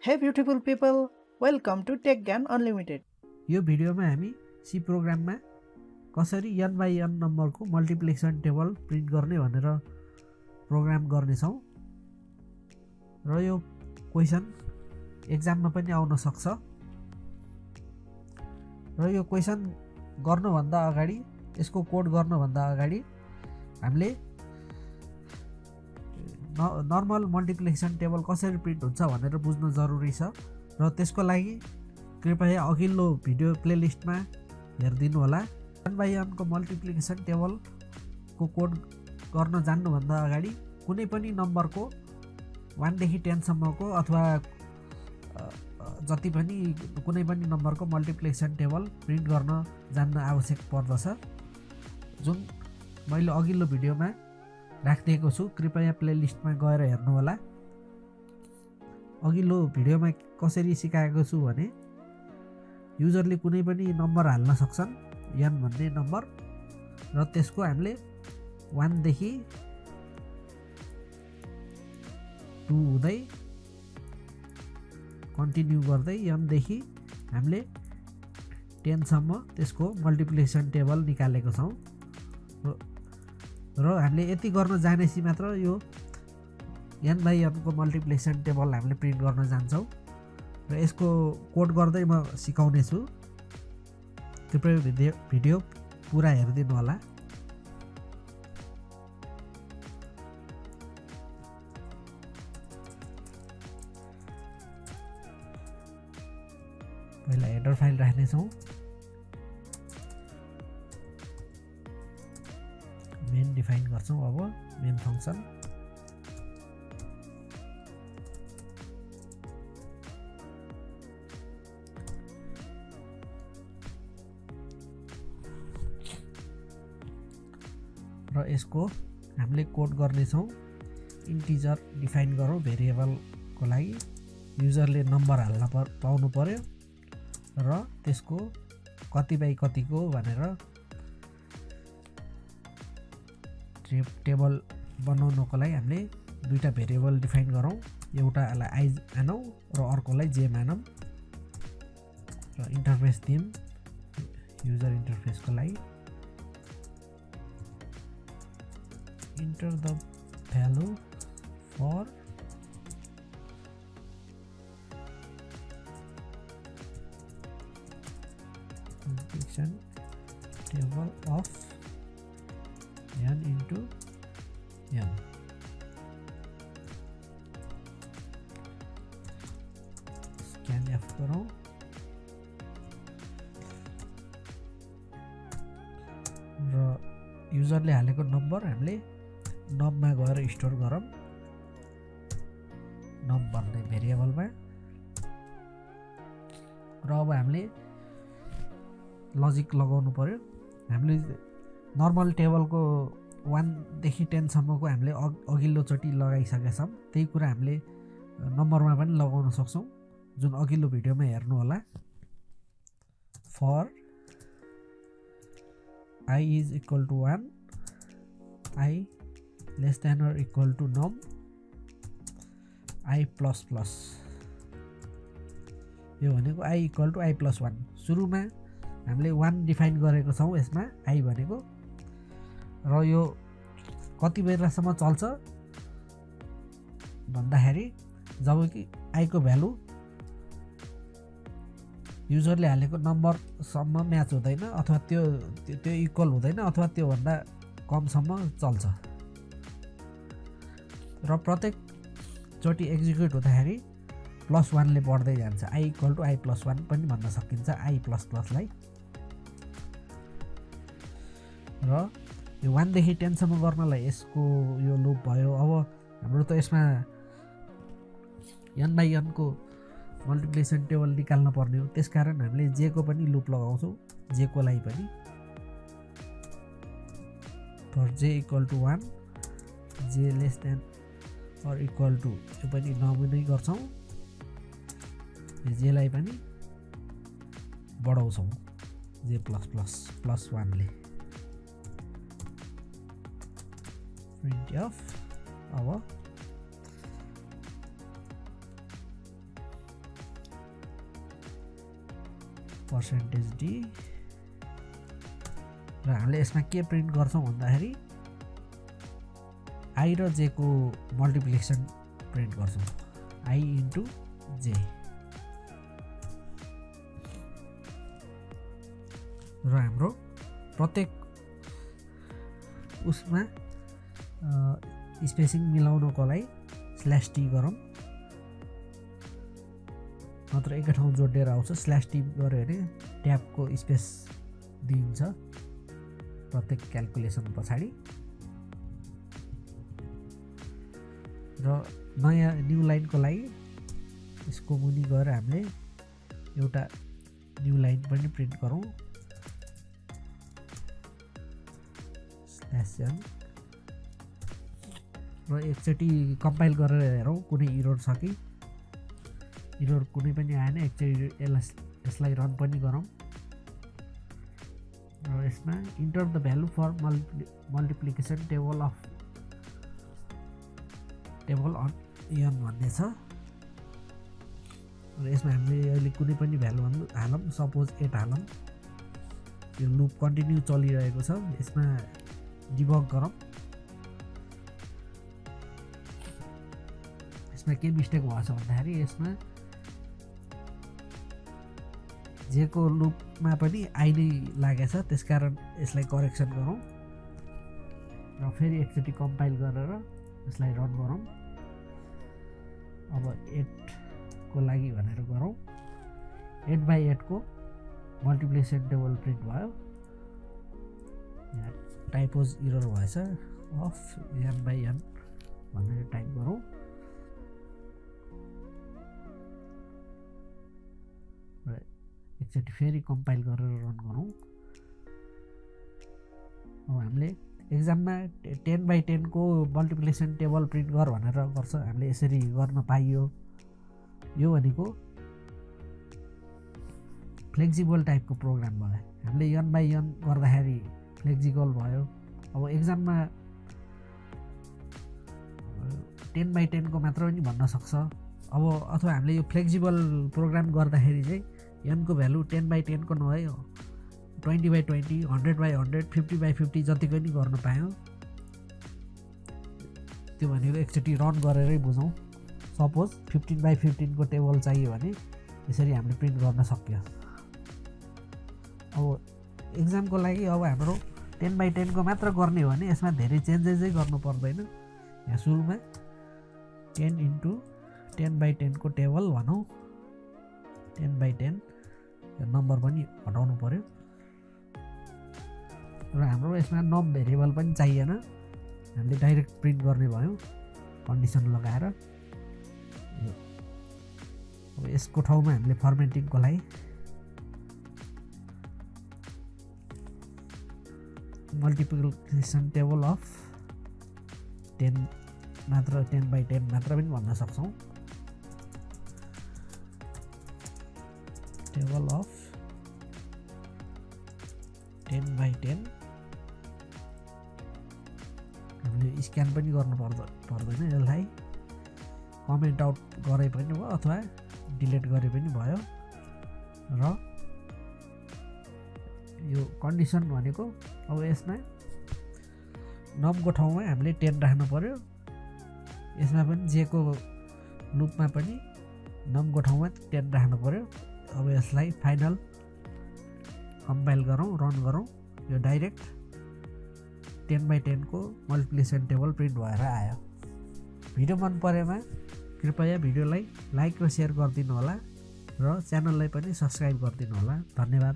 Hey beautiful people, welcome to Tech Gyan Unlimited. यो भिडियोमा हामी सी प्रोग्राममा कसरी n by n नम्बरको मल्टिप्लिकेसन टेबल प्रिन्ट गर्ने भनेर प्रोग्राम गर्नेछौँ र यो क्वेशन एक्जाममा पनि आउन सक्छ र यो क्वेशन गर्नुभन्दा अगाडि यसको कोड गर्नुभन्दा अगाडि हामीले नर्मल मल्टिप्लिकेसन टेबल कसरी प्रिन्ट हुन्छ भनेर बुझ्न जरुरी छ र त्यसको लागि कृपया अघिल्लो भिडियो प्लेलिस्टमा हेरिदिनु होला। n by n को मल्टिप्लिकेसन टेबलको कोड गर्न जान्नुभन्दा अगाडि कुनै पनि नम्बरको 1 देखि 10 सम्मको अथवा जति पनि कुनै पनि नम्बरको मल्टिप्लिकेसन टेबल प्रिन्ट गर्न जान्न आवश्यक पर्दछ, जुन मैले अघिल्लो भिडियोमा राखिदिएको छु। कृपया प्लेलिस्टमा गएर हेर्नु होला। अघिल्लो भिडियोमा कसरी सिकाएको छु भने युजरले कुनै पनि नम्बर हाल्न सक्छन्, n भन्ने नम्बर, र त्यसको हामीले 1 देखि 2 हुँदै कन्टिन्यू गर्दै n देखि हामीले 10 सम्म त्यसको मल्टिप्लिकेसन टेबल निकालेको छौँ र हामीले यति गर्न जानेसी मात्र यो n by n को मल्टिप्लिकेसन टेबल हामीले प्रिन्ट गर्न जान्छौँ र यसको कोड गर्दै म सिकाउने छु। कृपया भिडियो पुरा हेरिदिनु होला। पहिला हेडर फाइल राख्नेछौँ, मेन डिफाइन गर्छौँ। अब मेन फङ्सन र यसको हामीले कोड गर्नेछौँ। इन्टिजर डिफाइन गरौँ भेरिएबलको लागि। युजरले नम्बर हाल्न पाउनु पर्यो र त्यसको कति बाई कतिको भनेर टेबल बनाउनको लागि हामीले दुईटा भेरिएबल डिफाइन गरौँ। एउटालाई आई मानौँ र अर्कोलाई जे मानौँ र इन्टरफेस दियौँ युजर इन्टरफेसको लागि। enter the value for multiplication table of n into n. scanf गरौँ र युजरले हालेको नम्बर हामीले नममा गएर स्टोर गरौँ, नम भन्ने भेरिएबलमा। र अब हामीले लजिक लगाउनु पर्यो। हामीले नर्मल टेबलको 1 देखि 10 सम्मको हामीले अघिल्लोचोटि लगाइसकेका छौँ। त्यही कुरा हामीले नम्बरमा पनि लगाउन सक्छौँ, जुन अघिल्लो भिडियोमा हेर्नु होला। For I is equal to 1, I less than or equal to num I plus plus। यो भनेको I equal to I plus 1। सुरुमा हामीले 1 डिफाइन गरेको छौँ यसमा, I भनेको, र यो कति बेलासम्म चल्छ भन्दाखेरि जब कि I को भ्यालु युजरले हालेको नम्बरसम्म म्याच हुँदैन अथवा त्यो इक्वल हुँदैन अथवा त्योभन्दा कमसम्म चल्छ। र प्रत्येक चोटि एक्जिक्युट हुँदाखेरि +1 ले बढ्दै जान्छ। I equal to I plus 1 पनि भन्न सकिन्छ I plus plus लाई। र यो 1 देखि 10 सम्म गर्नलाई यसको यो लुप भयो। अब हाम्रो त यसमा n by n को मल्टिप्लिकेसन टेबल निकाल्न पर्ने हो, त्यसकारण हामीले जे को पनि लुप लगाउँछौँ। जे को लागि पनि for j equal to 1, j less than or equal to, यो पनि नमुनै गर्छौँ। जे लाई पनि बढाउँछौँ j plus 1 ले। printf अब %d र हामीले यसमा के प्रिन्ट गर्छौं भन्दाखेरि i र j को मल्टिप्लिकेसन प्रिन्ट गर्छौं i * j र हाम्रो प्रत्येक उसमा स्पेसिङ मिलाउनको लागि /t गरौँ नत्र एकै ठाउँ जोडेर आउँछ /t गर्यो भने ट्याबको स्पेस दिन्छ प्रत्येक क्याल्कुलेसन पछाडि र नयाँ न्यू लाइनको लागि यसको मुनि गएर हामीले एउटा न्यू लाइन पनि प्रिन्ट गरौँ /n र एकचोटि कम्पाइल गरेर हेरौँ कुनै इरर छ कि इरर कुनै पनि आएन एकचोटि यसलाई रन पनि गरौँ र यसमा enter the value for multiplication table on n भन्ने छ र यसमा हामीले अहिले कुनै पनि भ्यालु हालौँ सपोज 8 हालौँ यो लुप कन्टिन्यू चलिरहेको छ यसमा डिबग गरौँ यसमा के मिस्टेक भएछ भन्दाखेरि यसमा j को लुपमा पनि i नै लागेछ त्यसकारण यसलाई करेक्सन गरौँ र फेरि एकचोटि कम्पाइल गरेर यसलाई रन गरौँ अब 8 को लागि भनेर गरौँ 8/8 को मल्टिप्लिकेसन टेबल प्रिन्ट भयो यहाँ टाइपोज इरर भएछ अफ n/n भनेर टाइप गरौँ र एकचोटि फेरि कम्पाइल गरेर रन गरौँ अब हामीले एक्जाममा 10/10 को मल्टिप्लिकेसन टेबल प्रिन्ट गर भनेर गर्छ हामीले यसरी गर्न पाइयो यो भनेको फ्लेक्सिबल टाइपको प्रोग्राम भयो हामीले n/n गर्दाखेरि फ्लेक्सिबल भयो अब एक्जाममा 10/10 को मात्र पनि भन्न सक्छ अब अथवा हामीले यो फ्लेक्सिबल प्रोग्राम गर्दाखेरि चाहिँ n को भ्यालु 10/10 को नभए 20/20 100/100 50/50 जति पनि गर्न पायौँ त्यो भनेको एकचोटि रन गरेरै बुझौँ सपोज 15/15 को टेबल चाहियो भने यसरी हामीले प्रिन्ट गर्न सक्यो अब एक्जामको लागि अब हाम्रो 10/10 को मात्र गर्ने हो भने यसमा धेरै चेन्जेसै गर्नु पर्दैन यहाँ सुरुमा 10 * 10/10 को टेबल भनौँ 10/10 यो नम्बर पनि हटाउनु पर्यो र हाम्रो यसमा नम भेरिएबल पनि चाहिएन हामीले डाइरेक्ट प्रिन्ट गर्ने भयो कन्डिसन लगाएर अब यसको ठाउँमा हामीले फर्मेटिङको लागि मल्टिप्लिकेसन टेबल अफ 10 मात्र 10/10 मात्र पनि भन्न सक्छौँ टेबल अफ 10/10 हामीले स्क्यान पनि गर्नु पर्दैन यसलाई कमेन्ट आउट गरे पनि भयो अथवा डिलिट गरे पनि भयो र यो कन्डिसन भनेको अब यसमा नमको ठाउँमा हामीले 10 राख्नु पर्यो यसमा पनि j को लुपमा पनि नमको ठाउँमा 10 राख्नु पर्यो अब यसलाई फाइनल कम्पाइल गरौँ रन गरौँ यो डाइरेक्ट 10/10 को मल्टिप्लिकेसन टेबल प्रिन्ट भएर आयो भिडियो मन परेमा कृपया भिडियोलाई लाइक र सेयर गरिदिनु होला र च्यानललाई पनि सब्स्क्राइब गरिदिनु होला धन्यवाद।